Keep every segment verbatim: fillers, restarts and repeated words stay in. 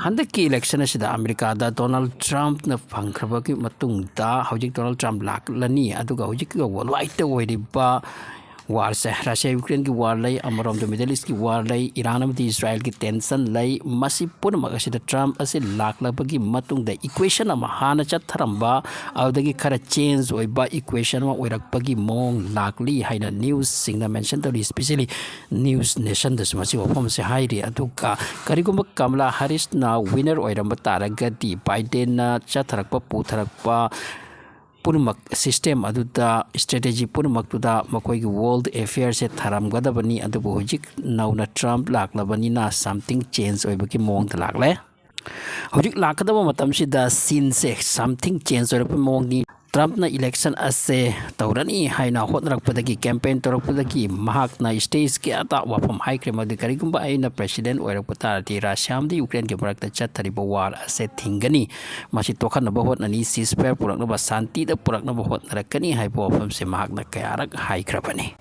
ꯍꯟꯗꯛꯀꯤ election ꯑꯁꯤꯗ ꯑꯃꯦꯔꯤꯀꯥꯗ ꯗꯣꯅꯥꯜꯗ ꯇ꯭ꯔꯝꯞꯅ ꯐꯪꯈ꯭ꯔꯕꯒꯤ ꯃꯇꯨꯡꯗ ꯍꯧꯖꯤꯛ ꯗꯣꯅꯥꯜꯗ ꯇ꯭ꯔꯝꯞ ꯂꯥꯛꯂꯅꯤ, ꯑꯗꯨꯒ ꯍꯧꯖꯤꯛꯀꯤ worldwide ꯑꯣꯏꯔꯤꯕ warꯁꯦ, ꯔꯁꯤꯌꯥ ꯌꯨꯀ꯭ꯔꯦꯟꯒꯤ war ꯂꯩ, ꯑꯃꯔꯣꯝꯗ Middle Eastꯀꯤ war ꯂꯩ, ꯏꯔꯥꯟ ꯑꯃꯗꯤ ꯏꯁꯔꯥꯏꯜꯒꯤ tension ꯂꯩ, ꯃꯁꯤ ꯄꯨꯝꯅꯃꯛ ꯑꯁꯤꯗ ꯇ꯭ꯔꯝꯞ ꯑꯁꯤ ꯂꯥꯛꯂꯕꯒꯤ ꯃꯇꯨꯡꯗ equation ꯑꯃ ꯍꯥꯟꯅ ꯆꯠꯊꯔꯝꯕ, ꯑꯗꯨꯗꯒꯤ ꯈꯔ change ꯑꯣꯏꯕ equation ꯑꯃ ꯑꯣꯏꯔꯛꯄꯒꯤ ꯃꯑꯣꯡ ꯂꯥꯛꯂꯤ ꯍꯥꯏꯅ newsꯁꯤꯡꯅ mention ꯇꯧꯔꯤ, especially News Nationꯗꯁꯨ ꯃꯁꯤ ꯋꯥꯐꯝ ꯑꯁꯤ ꯍꯥꯏꯔꯤ꯫ ꯑꯗꯨꯒ ꯀꯔꯤꯒꯨꯝꯕ ꯀꯃꯂꯥ ꯍꯥꯔꯤꯁꯅ winner ꯑꯣꯏꯔꯝꯕ ꯇꯥꯔꯒꯗꯤ ꯕꯥꯏꯗꯦꯟꯅ ꯆꯠꯊꯔꯛꯄ ꯄꯨꯊꯔꯛꯄ ꯄꯨꯝꯅꯃꯛ system ꯑꯗꯨꯗ, strategy ꯄꯨꯝꯅꯃꯛꯇꯨꯗ ꯃꯈꯣꯏꯒꯤ world affairꯁꯦ ꯊꯥꯔꯝꯒꯗꯕꯅꯤ꯫ ꯑꯗꯨꯕꯨ ꯍꯧꯖꯤꯛ ꯅꯧꯅ ꯇ꯭ꯔꯝꯞ ꯂꯥꯛꯂꯕꯅꯤꯅ something change ꯑꯣꯏꯕꯒꯤ ꯃꯑꯣꯡꯗ ꯂꯥꯛꯂꯦ꯫ ꯍꯧꯖꯤꯛ ꯂꯥꯛꯀꯗꯕ ꯃꯇꯝꯁꯤꯗ sceneꯁꯦ something change ꯑꯣꯏꯔꯛꯄꯒꯤ ꯃꯑꯣꯡꯅꯤ꯫ ꯇ꯭ꯔꯝꯞꯅ election ꯑꯁꯦ ꯇꯧꯔꯅꯤ ꯍꯥꯏꯅ ꯍꯣꯠꯅꯔꯛꯄꯗꯒꯤ, campaign ꯇꯧꯔꯛꯄꯗꯒꯤ ꯃꯍꯥꯛꯅ stage ꯀꯌꯥꯗ ꯋꯥꯐꯝ ꯍꯥꯏꯈ꯭ꯔꯦ, ꯃꯗꯨꯗꯤ ꯀꯔꯤꯒꯨꯝꯕ ꯑꯩꯅ president ꯑꯣꯏꯔꯛꯄ ꯇꯥꯔꯗꯤ ꯔꯁꯤꯌꯥ ꯑꯃꯗꯤ ꯌꯨꯀ꯭ꯔꯦꯟꯒꯤ ꯃꯔꯛꯇ ꯆꯠꯊꯔꯤꯕ war ꯑꯁꯦ ꯊꯤꯡꯒꯅꯤ, ꯃꯁꯤ ꯇꯣꯛꯍꯟꯅꯕ ꯍꯣꯠꯅꯅꯤ, ceasefire ꯄꯨꯔꯛꯅꯕ, ꯁꯥꯟꯇꯤꯗ ꯄꯨꯔꯛꯅꯕ ꯍꯣꯠꯅꯔꯛꯀꯅꯤ ꯍꯥꯏꯕ ꯋꯥꯐꯝꯁꯦ ꯃꯍꯥꯛꯅ ꯀꯌꯥꯔꯛ ꯍꯥꯏꯈ꯭ꯔꯕꯅꯤ꯫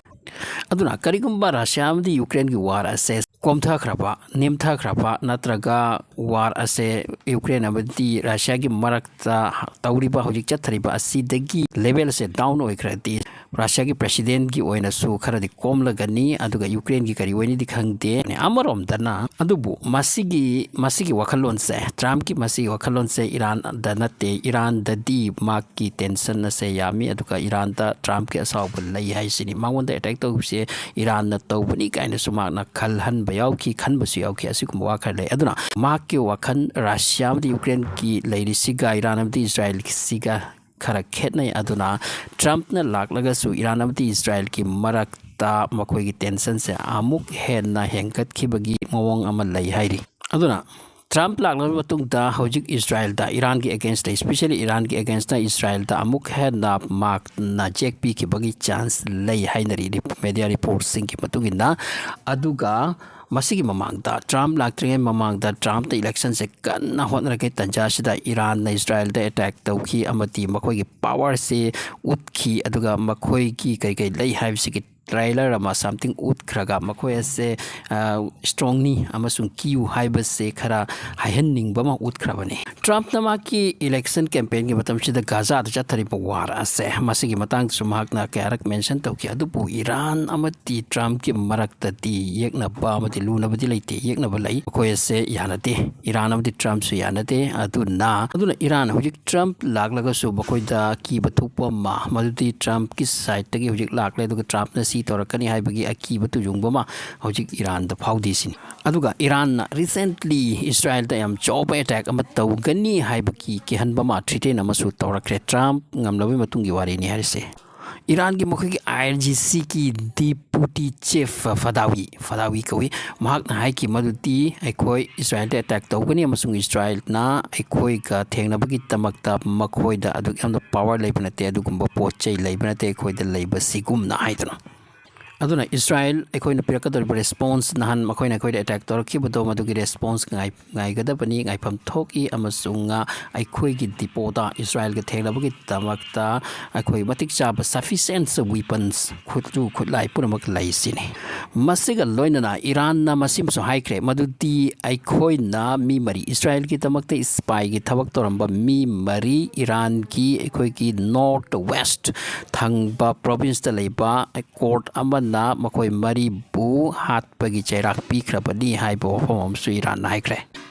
ꯑꯗꯨꯅ ꯀꯔꯤꯒꯨꯝꯕ ꯔꯁꯤꯌꯥ ꯑꯃꯗꯤ ꯌꯨꯀ꯭ꯔꯦꯟꯒꯤ war ꯑꯁꯦ ꯀꯣꯝꯊꯈ꯭ꯔꯕ, ꯅꯦꯝꯊꯈ꯭ꯔꯕ, ꯅꯠꯇ꯭ꯔꯒ war ꯑꯁꯦ ꯌꯨꯀ꯭ꯔꯦꯟ ꯑꯃꯗꯤ ꯔꯁꯤꯌꯥꯒꯤ ꯃꯔꯛꯇ ꯇꯧꯔꯤꯕ, ꯍꯧꯖꯤꯛ ꯆꯠꯊꯔꯤꯕ ꯑꯁꯤꯗꯒꯤ level ꯑꯁꯦ down ꯑꯣꯏꯈ꯭ꯔꯗꯤ, ꯔꯁꯤꯌꯥꯒꯤ presidentꯀꯤ ꯑꯣꯏꯅꯁꯨ ꯈꯔꯗꯤ ꯀꯣꯝꯂꯒꯅꯤ, ꯑꯗꯨꯒ ꯌꯨꯀ꯭ꯔꯦꯟꯒꯤ ꯀꯔꯤ ꯑꯣꯏꯅꯤꯗꯤ ꯈꯪꯗꯦ꯫ ꯑꯃꯔꯣꯝꯗꯅ, ꯑꯗꯨꯕꯨ ꯃꯁꯤꯒꯤ, ꯃꯁꯤꯒꯤ ꯋꯥꯈꯜꯂꯣꯟꯁꯦ, ꯇ꯭ꯔꯝꯞꯀꯤ ꯃꯁꯤꯒꯤ ꯋꯥꯈꯜꯂꯣꯟꯁꯦ ꯏꯔꯥꯟꯗ ꯅꯠꯇꯦ, ꯏꯔꯥꯟꯗꯗꯤ ꯃꯍꯥꯛꯀꯤ tension ꯑꯁꯦ ꯌꯥꯝꯃꯤ, ꯑꯗꯨꯒ ꯏꯔꯥꯟꯗ ꯇ꯭ꯔꯝꯞꯀꯤ ꯑꯁꯥꯎꯕ ꯂꯩ ꯍꯥꯏꯁꯤꯅꯤ꯫ ꯃꯉꯣꯟꯗ attack ꯇꯧꯕꯁꯦ ꯏꯔꯥꯟꯅ ꯇꯧꯕꯅꯤ ꯀꯥꯏꯅꯁꯨ ꯃꯍꯥꯛꯅ ꯈꯜꯍꯟꯕ ꯌꯥꯎꯈꯤ, ꯈꯟꯕꯁꯨ ꯌꯥꯎꯈꯤ꯫ ꯑꯁꯤꯒꯨꯝꯕ ꯋꯥ ꯈꯔ ꯂꯩ꯫ ꯑꯗꯨꯅ ꯃꯍꯥꯛꯀꯤ ꯋꯥꯈꯜ ꯔꯁꯤꯌꯥ ꯑꯃꯗꯤ ꯌꯨꯀ꯭ꯔꯦꯟꯒꯤ ꯂꯩꯔꯤꯁꯤꯒ, ꯏꯔꯥꯟ ꯑꯃꯗꯤ ꯏꯁꯔꯥꯏꯜꯁꯤꯒ ꯈꯔ ꯈꯦꯠꯅꯩ꯫ ꯑꯗꯨꯅ ꯇ꯭ꯔꯝꯞꯅ ꯂꯥꯛꯂꯒꯁꯨ ꯏꯔꯥꯟ ꯑꯃꯗꯤ ꯏꯁꯔꯥꯏꯜꯒꯤ ꯃꯔꯛꯇ ꯃꯈꯣꯏꯒꯤ tensionꯁꯦ ꯑꯃꯨꯛ ꯍꯦꯟꯅ ꯍꯦꯟꯒꯠꯈꯤꯕꯒꯤ ꯃꯑꯣꯡ ꯑꯃ ꯂꯩ ꯍꯥꯏꯔꯤ꯫ ꯑꯗꯨꯅ ꯇ꯭ꯔꯝꯞ ꯂꯥꯛꯂꯕ ꯃꯇꯨꯡꯗ ꯍꯧꯖꯤꯛ ꯏꯁꯔꯥꯏꯜꯗ, ꯏꯔꯥꯟꯒꯤ againstꯇ, especially ꯏꯔꯥꯟꯒꯤ againstꯅ ꯏꯁꯔꯥꯏꯜꯗ ꯑꯃꯨꯛ ꯍꯦꯟꯅ ꯃꯍꯥꯛꯅ ꯖꯦꯛ ꯄꯤꯈꯤꯕꯒꯤ chance ꯂꯩ ꯍꯥꯏꯅꯔꯤ, media reportꯁꯤꯡꯒꯤ ꯃꯇꯨꯡ ꯏꯟꯅ꯫ ꯑꯗꯨꯒ ꯃꯁꯤꯒꯤ ꯃꯃꯥꯡꯗ, ꯇ꯭ꯔꯝꯞ ꯂꯥꯛꯇ꯭ꯔꯤꯉꯩ ꯃꯃꯥꯡꯗ, ꯇ꯭ꯔꯝꯞꯅ electionꯁꯦ ꯀꯟꯅ ꯍꯣꯠꯅꯔꯤꯉꯩ ꯇꯟꯖꯥꯁꯤꯗ ꯏꯔꯥꯟꯅ ꯏꯁꯔꯥꯏꯜꯗ attack ꯇꯧꯈꯤ ꯑꯃꯗꯤ ꯃꯈꯣꯏꯒꯤ powerꯁꯦ ꯎꯠꯈꯤ, ꯑꯗꯨꯒ ꯃꯈꯣꯏꯒꯤ ꯀꯩ ꯀꯩ ꯂꯩ ꯍꯥꯏꯕꯁꯤꯒꯤ trailer ꯑꯃ something ꯎꯠꯈ꯭ꯔꯒ ꯃꯈꯣꯏ ꯑꯁꯦ ꯁ꯭ꯇ꯭ꯔꯣꯡꯅꯤ ꯑꯃꯁꯨꯡ ꯀꯤꯌꯨ ꯍꯥꯏꯕꯁꯦ ꯈꯔ ꯍꯥꯏꯍꯟꯅꯤꯡꯕ ꯑꯃ ꯎꯠꯈ꯭ꯔꯕꯅꯤ꯫ ꯇ꯭ꯔꯝꯞꯅ ꯃꯍꯥꯛꯀꯤ election campaignꯒꯤ ꯃꯇꯝꯁꯤꯗ ꯒꯥꯖꯥꯗ ꯆꯠꯊꯔꯤꯕ ꯋꯥꯔ ꯑꯁꯦ, ꯃꯁꯤꯒꯤ ꯃꯇꯥꯡꯗꯁꯨ ꯃꯍꯥꯛꯅ ꯀꯌꯥꯔꯛ mention ꯇꯧꯈꯤ꯫ ꯑꯗꯨꯕꯨ ꯏꯔꯥꯟ ꯑꯃꯗꯤ ꯇ꯭ꯔꯝꯞꯀꯤ ꯃꯔꯛꯇꯗꯤ ꯌꯦꯛꯅꯕ ꯑꯃꯗꯤ ꯂꯨꯅꯕꯗꯤ ꯂꯩꯇꯦ, ꯌꯦꯛꯅꯕ ꯂꯩ꯫ ꯃꯈꯣꯏ ꯑꯁꯦ ꯌꯥꯅꯗꯦ, ꯏꯔꯥꯟ ꯑꯃꯗꯤ ꯇ꯭ꯔꯝꯞꯁꯨ ꯌꯥꯅꯗꯦ꯫ ꯑꯗꯨꯅ ꯑꯗꯨꯅ ꯏꯔꯥꯟ ꯍꯧꯖꯤꯛ ꯇ꯭ꯔꯝꯞ ꯂꯥꯛꯂꯒꯁꯨ ꯃꯈꯣꯏꯗ ꯀꯤꯕ ꯊꯣꯛꯄ ꯑꯃ, ꯃꯗꯨꯗꯤ ꯇ꯭ꯔꯝꯞꯀꯤ sideꯇꯒꯤ ꯍꯧꯖꯤꯛ ꯂꯥꯛꯂꯦ, ꯑꯗꯨꯒ ꯇ꯭ꯔꯝꯞꯅ ꯁꯤ ꯇꯧꯔꯛꯀꯅꯤ ꯍꯥꯏꯕꯒꯤ ꯑꯀꯤꯕ ꯇꯨꯖꯨꯡꯕ ꯑꯃ ꯍꯧꯖꯤꯛ ꯏꯔꯥꯟꯗ ꯐꯥꯎꯗꯦ ꯁꯤꯅꯤ꯫ ꯑꯗꯨꯒ ꯏꯔꯥꯟꯅ recently ꯏꯁꯔꯥꯏꯜꯗ ꯌꯥꯝ ꯆꯥꯎꯕ attack ꯑꯃ ꯇꯧꯒꯅꯤ ꯍꯥꯏꯕꯒꯤ ꯀꯤꯍꯟꯕ ꯑꯃ, threaten ꯑꯃꯁꯨ ꯇꯧꯔꯛꯈ꯭ꯔꯦ꯫ ꯇ꯭ꯔꯝꯞ ꯉꯝꯂꯕꯒꯤ ꯃꯇꯨꯡꯒꯤ ꯋꯥꯔꯤꯅꯤ ꯍꯥꯏꯔꯤꯁꯦ꯫ ꯏꯔꯥꯟꯒꯤ ꯃꯈꯣꯏꯒꯤ IRGCꯒꯤ deputy chief ꯐꯗꯥꯋꯤ, ꯐꯗꯥꯋꯤ ꯀꯧꯏ, ꯃꯍꯥꯛꯅ ꯍꯥꯏꯈꯤ ꯃꯗꯨꯗꯤ ꯑꯩꯈꯣꯏ ꯏꯁꯔꯥꯏꯜꯗ attack ꯇꯧꯒꯅꯤ ꯑꯃꯁꯨꯡ ꯏꯁꯔꯥꯏꯜꯅ ꯑꯩꯈꯣꯏꯒ ꯊꯦꯡꯅꯕꯒꯤꯗꯃꯛꯇ ꯃꯈꯣꯏꯗ ꯑꯗꯨꯛ ꯌꯥꯝꯅ power ꯂꯩꯕ ꯅꯠꯇꯦ, ꯑꯗꯨꯒꯨꯝꯕ ꯄꯣꯠ ꯆꯩ ꯂꯩꯕ ꯅꯠꯇꯦ ꯑꯩꯈꯣꯏꯗ ꯂꯩꯕꯁꯤꯒꯨꯝꯅ ꯍꯥꯏꯗꯅ꯫ ꯑꯗꯨꯅ ꯏꯁꯔꯥꯏꯜ ꯑꯩꯈꯣꯏꯅ ꯄꯤꯔꯛꯀꯗꯧꯔꯤꯕ response, ꯅꯍꯥꯟ ꯃꯈꯣꯏꯅ ꯑꯩꯈꯣꯏꯗ attack ꯇꯧꯔꯛꯈꯤꯕꯗꯣ, ꯃꯗꯨꯒꯤ response ꯉꯥꯏ-, ꯉꯥꯏꯒꯗꯕꯅꯤ, ꯉꯥꯏꯐꯝ ꯊꯣꯛꯏ, ꯑꯃꯁꯨꯡ, ꯑ, ꯑꯩꯈꯣꯏꯒꯤ depotꯗ, ꯏꯁꯔꯥꯏꯜꯒ ꯊꯦꯡꯅꯕꯒꯤꯗꯃꯛꯇ ꯑꯩꯈꯣꯏ ꯃꯇꯤꯛ ꯆꯥꯕ sufficient weapons, ꯈꯨꯠꯁꯨ ꯈꯨꯠꯂꯥꯏ ꯄꯨꯝꯅꯃꯛ ꯂꯩ ꯁꯤꯅꯤ꯫ ꯃꯁꯤꯒ ꯂꯣꯏꯅꯅ ꯏꯔꯥꯟꯅ ꯃꯁꯤꯃꯁꯨ ꯍꯥꯏꯈ꯭ꯔꯦ, ꯃꯗꯨꯗꯤ ꯑꯩꯈꯣꯏꯅ ꯃꯤ ꯃꯔꯤ, ꯏꯁꯔꯥꯏꯜꯒꯤꯗꯃꯛꯇ spyꯒꯤ ꯊꯕꯛ ꯇꯧꯔꯝꯕ ꯃꯤ ꯃꯔꯤ, ꯏꯔꯥꯟꯒꯤ ꯑꯩꯈꯣꯏꯒꯤ north west ꯊꯪꯕ provinceꯇ ꯂꯩꯕ court ꯑꯃꯅ ꯃꯈꯣꯏ ꯃꯔꯤꯕꯨ ꯍꯥꯠꯄꯒꯤ ꯆꯩꯔꯥꯛ ꯄꯤꯈ꯭ꯔꯕꯅꯤ ꯍꯥꯏꯕ ꯋꯥꯐꯝ ꯑꯃꯁꯨ ꯏꯔꯥꯟꯅ ꯍꯥꯏꯈ꯭ꯔꯦ꯫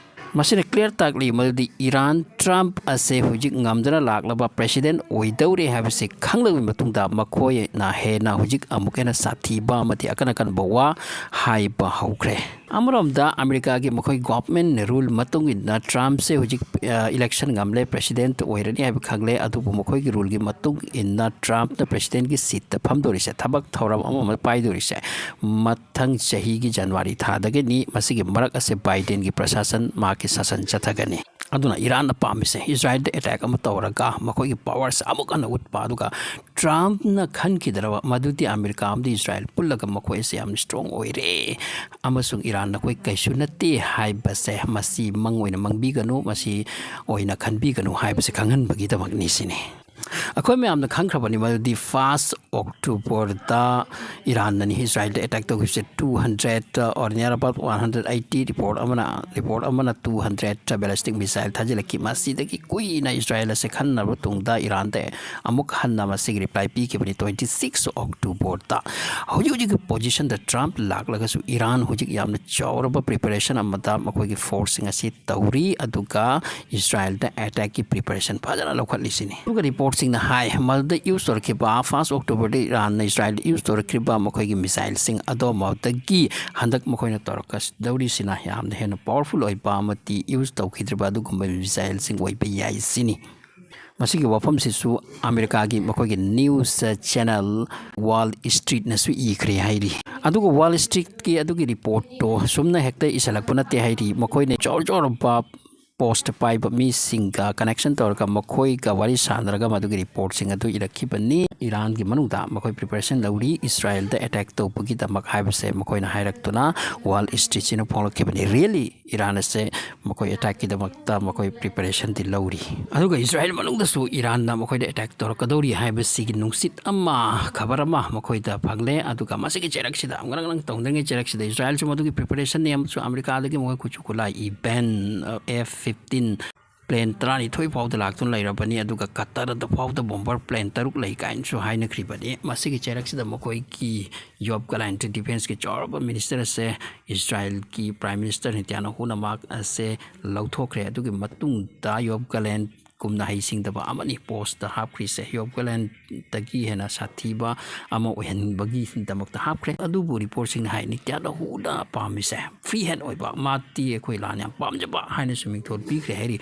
ꯃꯁꯤꯅ clear ꯇꯥꯛꯂꯤ ꯃꯗꯨꯗꯤ ꯏꯔꯥꯟ ꯇ꯭ꯔꯝꯞ ꯑꯁꯦ ꯍꯧꯖꯤꯛ ꯉꯝꯗꯅ ꯂꯥꯛꯂꯕ president ꯑꯣꯏꯗꯧꯔꯦ ꯍꯥꯏꯕꯁꯤ ꯈꯪꯂꯕ ꯃꯇꯨꯡꯗ ꯃꯈꯣꯏꯅ ꯍꯦꯟꯅ ꯍꯧꯖꯤꯛ ꯑꯃꯨꯛ ꯍꯦꯟꯅ ꯁꯥꯊꯤꯕ ꯑꯃꯗꯤ ꯑꯀꯟ ꯑꯀꯟꯕ ꯋꯥ ꯍꯥꯏꯕ ꯍꯧꯈ꯭ꯔꯦ꯫ ꯑꯃꯔꯣꯝꯗ ꯑꯃꯦꯔꯤꯀꯥꯒꯤ ꯃꯈꯣꯏ government rule ꯃꯇꯨꯡ ꯏꯟꯅ ꯇ꯭ꯔꯝꯞꯁꯦ ꯍꯧꯖꯤꯛ, ꯑ, election ꯉꯝꯂꯦ, president ꯑꯣꯏꯔꯅꯤ ꯍꯥꯏꯕ ꯈꯪꯂꯦ꯫ ꯑꯗꯨꯕꯨ ꯃꯈꯣꯏꯒꯤ ruleꯒꯤ ꯃꯇꯨꯡ ꯏꯟꯅ ꯇ꯭ꯔꯝꯞꯅ presidentꯀꯤ seatꯇ ꯐꯝꯗꯧꯔꯤꯁꯦ, ꯊꯕꯛ ꯊꯧꯔꯝ ꯑꯃ ꯑꯃ ꯄꯥꯏꯗꯧꯔꯤꯁꯦ, ꯃꯊꯪ ꯆꯍꯤꯒꯤ January ꯊꯥꯗꯒꯤꯅꯤ꯫ ꯃꯁꯤꯒꯤ ꯃꯔꯛ ꯑꯁꯦ Bidenꯒꯤ ꯄ꯭ꯔꯁꯥꯁꯟ, ꯃꯍꯥꯛꯀꯤ ꯁꯥꯁꯟ ꯆꯠꯊꯒꯅꯤ꯫ ꯑꯗꯨꯅ ꯏꯔꯥꯟꯅ ꯄꯥꯝꯃꯤꯁꯦ ꯏꯁꯔꯥꯏꯜꯗ attack ꯑꯃ ꯇꯧꯔꯒ ꯃꯈꯣꯏꯒꯤ powerꯁꯦ ꯑꯃꯨꯛ ꯍꯟꯅ ꯎꯠꯄ, ꯑꯗꯨꯒ ꯇ꯭ꯔꯝꯞꯅ ꯈꯟꯈꯤꯗ꯭ꯔꯕ ꯃꯗꯨꯗꯤ ꯑꯃꯦꯔꯤꯀꯥ ꯑꯃꯗꯤ ꯏꯁꯔꯥꯏꯜ ꯄꯨꯜꯂꯒ ꯃꯈꯣꯏ ꯑꯁꯤ ꯌꯥꯝ strong ꯑꯣꯏꯔꯦ ꯑꯃꯁꯨꯡ ꯏꯔꯥꯟ ꯅꯈꯣꯏ ꯀꯩꯁꯨ ꯅꯠꯇꯦ ꯍꯥꯏꯕꯁꯦ, ꯃꯁꯤ ꯃꯪ ꯑꯣꯏꯅ ꯃꯪꯕꯤꯒꯅꯨ, ꯃꯁꯤ ꯑꯣꯏꯅ ꯈꯟꯕꯤꯒꯅꯨ ꯍꯥꯏꯕꯁꯦ ꯈꯪꯍꯟꯕꯒꯤꯗꯃꯛꯅꯤ ꯁꯤꯅꯤ꯫ ꯑꯩꯈꯣꯏ ꯃꯌꯥꯝꯅ ꯈꯪꯈ꯭ꯔꯕꯅꯤ ꯃꯗꯨꯗꯤ first October ꯗ ꯏꯔꯥꯟꯅꯅꯤ ꯏꯁꯔꯥꯏꯜꯗ ꯑꯦꯇꯦꯛ ꯇꯧꯈꯤꯕꯁꯦ꯫ Two hundred, or near about one hundred eighty, report ꯑꯃꯅ, ꯔꯤꯄꯣꯔꯠ ꯑꯃꯅ two hundred ballistic missile ꯊꯥꯖꯤꯜꯂꯛꯈꯤ꯫ ꯃꯁꯤꯗꯒꯤ ꯀꯨꯏꯅ ꯏꯁꯔꯥꯏꯜ ꯑꯁꯦ ꯈꯟꯅꯔꯕ ꯇꯨꯡꯗ ꯏꯔꯥꯟꯗ ꯑꯃꯨꯛ ꯍꯟꯅ ꯃꯁꯤꯒꯤ ꯔꯤꯄ꯭ꯂꯥꯏ ꯄꯤꯈꯤꯕꯅꯤ twenty six October ꯗ꯫ ꯍꯧꯖꯤꯛ ꯍꯧꯖꯤꯛꯀꯤ ꯄꯣꯖꯤꯁꯟꯗ ꯇ꯭ꯔꯝꯞ ꯂꯥꯛꯂꯒꯁꯨ ꯏꯔꯥꯟ ꯍꯧꯖꯤꯛ ꯌꯥꯝꯅ ꯆꯥꯎꯔꯕ ꯄ꯭ꯔꯤꯄꯦꯔꯦꯁꯟ ꯑꯃꯗ ꯃꯈꯣꯏꯒꯤ ꯐꯣꯔꯁꯁꯤꯡ ꯑꯁꯤ ꯇꯧꯔꯤ, ꯑꯗꯨꯒ ꯏꯁꯔꯥꯏꯜꯗ ꯑꯦꯇꯦꯛꯀꯤ ꯄ꯭ꯔꯤꯄꯦꯔꯦꯁꯟ ꯐꯖꯅ ꯂꯧꯈꯠꯂꯤꯁꯤꯅꯤ꯫ ꯑꯗꯨꯒ ꯔꯤꯄꯣꯔꯠꯁꯤꯡꯅ ꯍꯥꯏ ꯃꯗꯨꯗ ꯌꯨꯁ ꯇꯧꯔꯛꯈꯤꯕ, first October ꯗ ꯏꯔꯥꯟꯅ ꯏꯁꯔꯥꯏꯜꯗ ꯌꯨꯁ ꯇꯧꯔꯛꯈꯤꯕ ꯃꯈꯣꯏꯒꯤ ꯃꯤꯁꯥꯏꯜꯁꯤꯡ ꯑꯗꯨ ꯃꯗꯨꯗꯒꯤ ꯍꯟꯗꯛ ꯃꯈꯣꯏꯅ ꯇꯧꯔꯛꯀꯗꯧꯔꯤꯁꯤꯅ ꯌꯥꯝꯅ ꯍꯦꯟꯅ ꯄꯥꯋꯔꯐꯨꯜ ꯑꯣꯏꯕ ꯑꯃꯗꯤ ꯌꯨꯁ ꯇꯧꯈꯤꯗ꯭ꯔꯤꯕ ꯑꯗꯨꯒꯨꯝꯕ ꯃꯤꯁꯥꯏꯜꯁꯤꯡ ꯑꯣꯏꯕ ꯌꯥꯏ ꯁꯤꯅꯤ꯫ ꯃꯁꯤꯒꯤ ꯋꯥꯐꯝꯁꯤꯁꯨ ꯑꯃꯦꯔꯤꯀꯥꯒꯤ ꯃꯈꯣꯏꯒꯤ ꯅ꯭ꯌꯨꯁ ꯆꯦꯅꯦꯜ ꯋꯥꯜ ꯁ꯭ꯇ꯭ꯔꯤꯠꯅꯁꯨ ꯏꯈ꯭ꯔꯦ ꯍꯥꯏꯔꯤ꯫ ꯑꯗꯨꯒ ꯋꯥꯜ ꯁ꯭ꯇ꯭ꯔꯤꯠꯀꯤ ꯑꯗꯨꯒꯤ ꯔꯤꯄꯣꯔꯠꯇꯣ ꯁꯨꯝꯅ ꯍꯦꯛꯇ ꯏꯁꯜꯂꯛꯄ ꯅꯠꯇꯦ ꯍꯥꯏꯔꯤ꯫ ꯃꯈꯣꯏꯅ ꯆꯥꯎꯔ ꯆꯥꯎꯔꯕ ꯄꯣꯁꯠ ꯄꯥꯏꯕ ꯃꯤꯁꯤꯡꯒ ꯀꯅꯦꯛꯁꯟ ꯇꯧꯔꯒ ꯃꯈꯣꯏꯒ ꯋꯥꯔꯤ ꯁꯥꯟꯅꯔꯒ ꯃꯗꯨꯒꯤ ꯔꯤꯄꯣꯔꯠꯁꯤꯡ ꯑꯗꯨ ꯏꯔꯛꯈꯤꯕꯅꯤ꯫ ꯏꯔꯥꯟꯒꯤ ꯃꯅꯨꯡꯗ ꯃꯈꯣꯏ ꯄ꯭ꯔꯤꯄꯦꯔꯦꯁꯟ ꯂꯧꯔꯤ ꯏꯁꯔꯥꯏꯜꯗ ꯑꯦꯇꯦꯛ ꯇꯧꯕꯒꯤꯗꯃꯛ ꯍꯥꯏꯕꯁꯦ ꯃꯈꯣꯏꯅ ꯍꯥꯏꯔꯛꯇꯨꯅ ꯋꯥꯜ ꯁ꯭ꯇ꯭ꯔꯤꯠꯁꯤꯅ ꯐꯣꯡꯂꯛꯈꯤꯕꯅꯤ꯫ ꯔꯤꯌꯦꯂꯤ ꯏꯔꯥꯟ ꯑꯁꯦ ꯃꯈꯣꯏ ꯑꯦꯇꯦꯛꯀꯤꯗꯃꯛꯇ ꯃꯈꯣꯏ ꯄ꯭ꯔꯤꯄꯦꯔꯦꯁꯟꯗꯤ ꯂꯧꯔꯤ꯫ ꯑꯗꯨꯒ ꯏꯁꯔꯥꯏꯜ ꯃꯅꯨꯡꯗꯁꯨ ꯏꯔꯥꯟꯅ ꯃꯈꯣꯏꯗ ꯑꯦꯇꯦꯛ ꯇꯧꯔꯛꯀꯗꯧꯔꯤ ꯍꯥꯏꯕꯁꯤꯒꯤ ꯅꯨꯡꯁꯤꯠ ꯑꯃ, ꯈꯕꯔ ꯑꯃ ꯃꯈꯣꯏꯗ ꯐꯪꯂꯦ꯫ ꯑꯗꯨꯒ ꯃꯁꯤꯒꯤ ꯆꯩꯔꯛꯁꯤꯗ, ꯉꯔꯪ ꯉꯔꯪ ꯇꯧꯅꯔꯤꯉꯩ ꯆꯩꯔꯛꯁꯤꯗ ꯏꯁꯔꯥꯏꯜꯁꯨ ꯃꯗꯨꯒꯤ ꯄ꯭ꯔꯤꯄꯦꯔꯦꯁꯟꯅꯤ ꯑꯃꯁꯨꯡ ꯑꯃꯦꯔꯤꯀꯥꯗꯒꯤ ꯃꯈꯣꯏ ꯈꯨꯠꯁꯨ ꯈꯨꯠꯂꯥꯏ ꯏꯚꯦꯟ ꯑꯦꯐ ꯐꯤꯐꯇꯤꯟ ꯄ꯭ꯂꯦꯟ ꯇꯔꯥꯅꯤꯊꯣꯏ ꯐꯥꯎꯗ ꯂꯥꯛꯇꯨꯅ ꯂꯩꯔꯕꯅꯤ꯫ ꯑꯗꯨꯒ ꯀꯇꯔꯗ ꯐꯥꯎꯗ ꯕꯣꯝꯕꯔ ꯄ꯭ꯂꯦꯟ ꯇꯔꯨꯛ ꯂꯩ ꯀꯥꯏꯅꯁꯨ ꯍꯥꯏꯅꯈ꯭ꯔꯤꯕꯅꯤ꯫ ꯃꯁꯤꯒꯤ ꯆꯩꯔꯛꯁꯤꯗ ꯃꯈꯣꯏꯒꯤ ꯌꯣꯕ ꯒꯂꯥꯟꯠ, ꯗꯤꯐꯦꯟꯁꯀꯤ ꯆꯥꯎꯔꯕ ꯃꯤꯅꯤꯁꯇꯔ ꯑꯁꯦ, ꯏꯁꯔꯥꯏꯜꯒꯤ ꯄ꯭ꯔꯥꯏꯝ ꯃꯤꯅꯤꯁꯇꯔ ꯅꯦꯇꯥꯟꯌꯥꯍꯨꯅ ꯃꯍꯥꯛ ꯑꯁꯦ ꯂꯧꯊꯣꯛꯈ꯭ꯔꯦ꯫ ꯑꯗꯨꯒꯤ ꯃꯇꯨꯡꯗ ꯌꯣꯕ ꯒꯂꯥꯟꯠ ꯀꯨꯝꯅ ꯍꯩꯁꯤꯡꯗꯕ ꯑꯃꯅꯤ ꯄꯣꯁꯇ ꯍꯥꯞꯈ꯭ꯔꯤꯁꯦ꯫ ꯌꯣꯕ ꯒꯂꯥꯟꯠꯇꯒꯤ ꯍꯦꯟꯅ ꯁꯥꯊꯤꯕ ꯑꯃ ꯑꯣꯏꯍꯟꯕꯒꯤꯗꯃꯛꯇ ꯍꯥꯞꯈ꯭ꯔꯦ꯫ ꯑꯗꯨꯕꯨ ꯔꯤꯄꯣꯔꯠꯁꯤꯡꯅ ꯍꯥꯏ ꯅꯦꯇꯥꯟꯌꯥꯍꯨꯅ ꯄꯥꯝꯃꯤꯁꯦ ꯐ꯭ꯔꯤ ꯍꯦꯟ ꯑꯣꯏꯕ, ꯃꯥꯗꯤ ꯑꯩꯈꯣꯏ ꯂꯥꯟ ꯌꯥꯝ ꯄꯥꯝꯖꯕ ꯍꯥꯏꯅꯁꯨ ꯃꯤꯡꯊꯣꯜ ꯄꯤꯈ꯭ꯔꯦ ꯍꯥꯏꯔꯤ꯫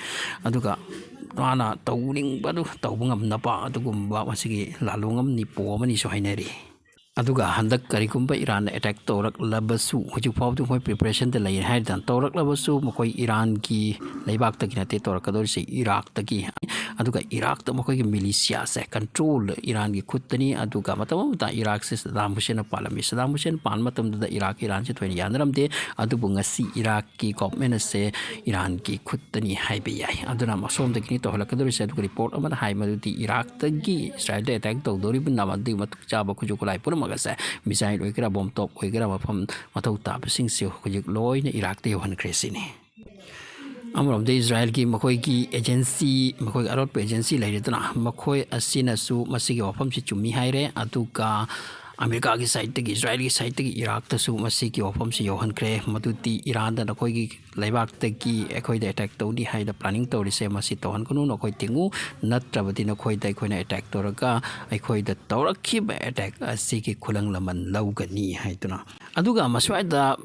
ꯑꯗꯨꯒ ꯃꯥꯅ ꯇꯧꯅꯤꯡꯕꯗꯨ ꯇꯧꯕ ꯉꯝꯅꯕ ꯑꯗꯨꯒꯨꯝꯕ ꯃꯁꯤꯒꯤ ꯂꯥꯜꯂꯣꯡ ꯑꯃꯅꯤ, ꯄꯣ ꯑꯃꯅꯤꯁꯨ ꯍꯥꯏꯅꯔꯤ꯫ ꯑꯗꯨꯒ ꯍꯟꯗꯛ ꯀꯔꯤꯒꯨꯝꯕ ꯏꯔꯥꯟꯅ ꯑꯦꯇꯦꯛ ꯇꯧꯔꯛꯂꯕꯁꯨ, ꯍꯧꯖꯤꯛ ꯐꯥꯎꯕꯗꯤ ꯃꯈꯣꯏ ꯄ꯭ꯔꯤꯄꯦꯔꯦꯁꯟꯗ ꯂꯩꯔꯦ ꯍꯥꯏꯔꯗꯅ, ꯇꯧꯔꯛꯂꯕꯁꯨ ꯃꯈꯣꯏ ꯏꯔꯥꯟꯒꯤ ꯂꯩꯕꯥꯛꯇꯒꯤ ꯅꯠꯇꯦ ꯇꯧꯔꯛꯀꯗꯧꯔꯤꯁꯦ, ꯏꯔꯥꯛꯇꯒꯤ꯫ ꯑꯗꯨꯒ ꯏꯔꯥꯛꯇ ꯃꯈꯣꯏꯒꯤ ꯃꯤꯂꯤꯁꯤꯌꯥꯁꯦ ꯀꯟꯇ꯭ꯔꯣꯜ ꯏꯔꯥꯟꯒꯤ ꯈꯨꯠꯇꯅꯤ꯫ ꯑꯗꯨꯒ ꯃꯇꯝ ꯑꯃꯗ ꯏꯔꯥꯛꯁꯦ ꯁꯗꯥꯝ ꯍꯨꯁꯦꯟꯅ ꯄꯥꯜꯂꯝꯃꯤ꯫ ꯁꯗꯥꯝ ꯍꯨꯁꯦꯟ ꯄꯥꯟꯕ ꯃꯇꯝꯗꯨꯗ ꯏꯔꯥꯛ ꯏꯔꯥꯟꯁꯦ ꯊꯣꯏꯅ ꯌꯥꯅꯔꯝꯗꯦ꯫ ꯑꯗꯨꯕꯨ ꯉꯁꯤ ꯏꯔꯥꯛꯀꯤ ꯒꯣꯚꯔꯟꯃꯦꯟ ꯑꯁꯦ ꯏꯔꯥꯟꯒꯤ ꯈꯨꯠꯇꯅꯤ ꯍꯥꯏꯕ ꯌꯥꯏ꯫ ꯑꯗꯨꯅ ꯑꯁꯣꯝꯗꯒꯤꯅꯤ ꯇꯧꯍꯜꯂꯛꯀꯗꯧꯔꯤꯁꯦ꯫ ꯑꯗꯨꯒ ꯔꯤꯄꯣꯔꯠ ꯑꯃꯅ ꯍꯥꯏ ꯃꯗꯨꯗꯤ ꯏꯔꯥꯛꯇꯒꯤ ꯏꯁꯔꯥꯌꯦꯜꯗ ꯑꯦꯇꯦꯛ ꯇꯧꯗꯧꯔꯤꯕ ꯃꯗꯨꯒꯤ ꯃꯇꯤꯛ ꯆꯥꯕ ꯈꯨꯠꯁꯨ ꯈꯨꯠꯂꯥꯏ ꯄꯨꯝꯅꯃꯛ ꯑꯁꯦ, ꯃꯤꯁꯥꯏꯜ ꯑꯣꯏꯒꯦꯔꯥ, ꯕꯣꯝ ꯇꯣꯞ ꯑꯣꯏꯒꯦꯔꯥ, ꯃꯐꯝ ꯃꯊꯧ ꯇꯥꯕꯁꯤꯡꯁꯦ ꯍꯧꯖꯤꯛ ꯂꯣꯏꯅ ꯏꯔꯥꯛꯇ ꯌꯧꯍꯟꯈ꯭ꯔꯦ ꯁꯤꯅꯤ꯫ ꯑꯃꯔꯣꯝꯗ ꯏꯁꯔꯥꯌꯦꯜꯒꯤ ꯃꯈꯣꯏꯒꯤ ꯑꯦꯖꯦꯟꯁꯤ, ꯃꯈꯣꯏꯒꯤ ꯑꯔꯣꯠꯄ ꯑꯦꯖꯦꯟꯁꯤ ꯂꯩꯔꯤꯗꯅ, ꯃꯈꯣꯏ ꯑꯁꯤꯅꯁꯨ ꯃꯁꯤꯒꯤ ꯋꯥꯐꯝꯁꯤ ꯆꯨꯝꯃꯤ ꯍꯥꯏꯔꯦ꯫ ꯑꯗꯨꯒ ꯑꯃꯦꯔꯤꯀꯥꯒꯤ ꯁꯥꯏꯠꯇꯒꯤ, ꯏꯁꯔꯥꯌꯦꯜꯒꯤ ꯁꯥꯏꯠꯇꯒꯤ ꯏꯔꯥꯛꯇꯁꯨ ꯃꯁꯤꯒꯤ ꯋꯥꯐꯝꯁꯤ ꯌꯧꯍꯟꯈ꯭ꯔꯦ꯫ ꯃꯗꯨꯗꯤ ꯏꯔꯥꯟꯗ ꯅꯈꯣꯏꯒꯤ ꯂꯩꯕꯥꯛꯇꯒꯤ ꯑꯩꯈꯣꯏꯗ ꯑꯦꯇꯦꯛ ꯇꯧꯅꯤ ꯍꯥꯏꯅ ꯄ꯭ꯂꯥꯅꯤꯡ ꯇꯧꯔꯤꯁꯦ, ꯃꯁꯤ ꯇꯧꯍꯟꯒꯅꯨ, ꯅꯈꯣꯏ ꯊꯤꯡꯉꯨ, ꯅꯠꯇ꯭ꯔꯕꯗꯤ ꯅꯈꯣꯏꯗ ꯑꯩꯈꯣꯏꯅ ꯑꯦꯇꯦꯛ ꯇꯧꯔꯒ ꯑꯩꯈꯣꯏꯗ ꯇꯧꯔꯛꯈꯤꯕ ꯑꯦꯇꯦꯛ ꯑꯁꯤꯒꯤ ꯈꯨꯂꯪ ꯂꯃꯟ ꯂꯧꯒꯅꯤ ꯍꯥꯏꯗꯨꯅ꯫ ꯑꯗꯨꯒ ꯃꯁ꯭ꯋꯥꯏꯗ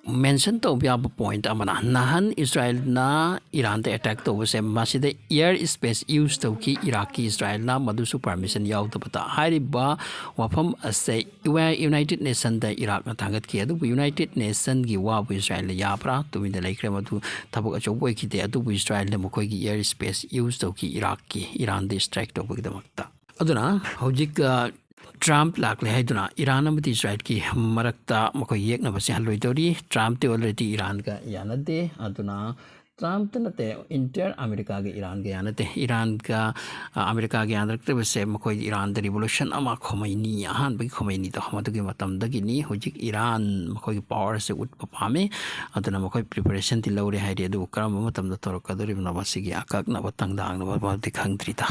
ꯃꯦꯟꯁꯟ ꯇꯧꯕ ꯌꯥꯕ ꯄꯣꯏꯟꯠ ꯑꯃꯅ, ꯅꯍꯥꯟ ꯏꯁꯔꯥꯌꯦꯜꯅ ꯏꯔꯥꯟꯗ ꯑꯦꯇꯦꯛ ꯇꯧꯕꯁꯦ, ꯃꯁꯤꯗ ꯏꯌꯔ ꯁ꯭ꯄꯦꯁ ꯌꯨꯁ ꯇꯧꯈꯤ ꯏꯔꯥꯛꯀꯤ ꯏꯁꯔꯥꯌꯦꯜꯅ, ꯃꯗꯨꯁꯨ ꯄꯔꯃꯤꯁꯟ ꯌꯥꯎꯗꯕꯗ꯫ ꯍꯥꯏꯔꯤꯕ ꯋꯥꯐꯝ ꯑꯁꯦ ꯌꯨ-, ꯌꯨꯅꯥꯏꯇꯦꯗ ꯅꯦꯁꯟꯗ ꯏꯔꯥꯛꯅ ꯊꯥꯡꯒꯠꯈꯤ꯫ ꯑꯗꯨꯕꯨ ꯌꯨꯅꯥꯏꯇꯦꯗ ꯅꯦꯁꯟꯒꯤ ꯋꯥꯕꯨ ꯏꯁꯔꯥꯌꯦꯜꯅ ꯌꯥꯕ꯭ꯔꯥ? ꯇꯨꯃꯤꯟꯅ ꯂꯩꯈ꯭ꯔꯦ꯫ ꯃꯗꯨ ꯊꯕꯛ ꯑꯆꯧꯕ ꯑꯣꯏꯈꯤꯗꯦ꯫ ꯑꯗꯨꯕꯨ ꯏꯁꯔꯥꯌꯦꯜꯅ ꯃꯈꯣꯏꯒꯤ ꯏꯌꯔ ꯁ꯭ꯄꯦꯁ ꯌꯨꯁ ꯇꯧꯈꯤ ꯏꯔꯥꯛꯀꯤ, ꯏꯔꯥꯟꯗ ꯁ꯭ꯇ꯭ꯔꯥꯏꯛ ꯇꯧꯕꯒꯤꯗꯃꯛꯇ꯫ ꯑꯗꯨꯅ ꯍꯧꯖꯤꯛ, ꯑ, ꯇ꯭ꯔꯝꯞ ꯂꯥꯛꯂꯦ ꯍꯥꯏꯗꯨꯅ ꯏꯔꯥꯟ ꯑꯃꯗꯤ ꯏꯁꯔꯥꯌꯦꯜꯒꯤ ꯃꯔꯛꯇ ꯃꯈꯣꯏ ꯌꯦꯛꯅꯕꯁꯦ ꯍꯜꯂꯣꯏꯗꯧꯔꯤ꯫ ꯇ꯭ꯔꯝꯞꯇꯤ already ꯏꯔꯥꯟꯒ ꯌꯥꯅꯗꯦ꯫ ꯑꯗꯨꯅ ꯇ꯭ꯔꯝꯞꯇ ꯅꯠꯇꯦ, entire ꯑꯃꯦꯔꯤꯀꯥꯒ ꯏꯔꯥꯟꯒ ꯌꯥꯅꯗꯦ꯫ ꯏꯔꯥꯟꯒ, ꯑ, ꯑꯃꯦꯔꯤꯀꯥꯒ ꯌꯥꯅꯔꯛꯇꯕꯁꯦ ꯃꯈꯣꯏ ꯏꯔꯥꯟꯗ ꯔꯤꯚꯣꯂꯨꯁꯟ ꯑꯃ, ꯈꯣꯃꯩꯅꯤ, ꯑꯍꯥꯟꯕꯒꯤ ꯈꯣꯃꯩꯅꯤꯗꯣ, ꯃꯗꯨꯒꯤ ꯃꯇꯝꯗꯒꯤꯅꯤ꯫ ꯍꯧꯖꯤꯛ ꯏꯔꯥꯟ ꯃꯈꯣꯏꯒꯤ ꯄꯋꯥꯔꯁꯦ ꯎꯠꯄ ꯄꯥꯝꯃꯤ꯫ ꯑꯗꯨꯅ ꯃꯈꯣꯏ ꯄ꯭ꯔꯤꯄꯦꯔꯦꯁꯟꯗꯤ ꯂꯧꯔꯦ ꯍꯥꯏꯔꯤ, ꯑꯗꯨꯕꯨ ꯀꯔꯝꯕ ꯃꯇꯝꯗ ꯇꯧꯔꯛꯀꯗꯧꯔꯤꯕꯅꯣ, ꯃꯁꯤꯒꯤ ꯑꯀꯛꯅꯕ ꯇꯪꯗꯥꯡꯅꯕ ꯃꯗꯤ ꯈꯪꯗ꯭ꯔꯤꯗ꯫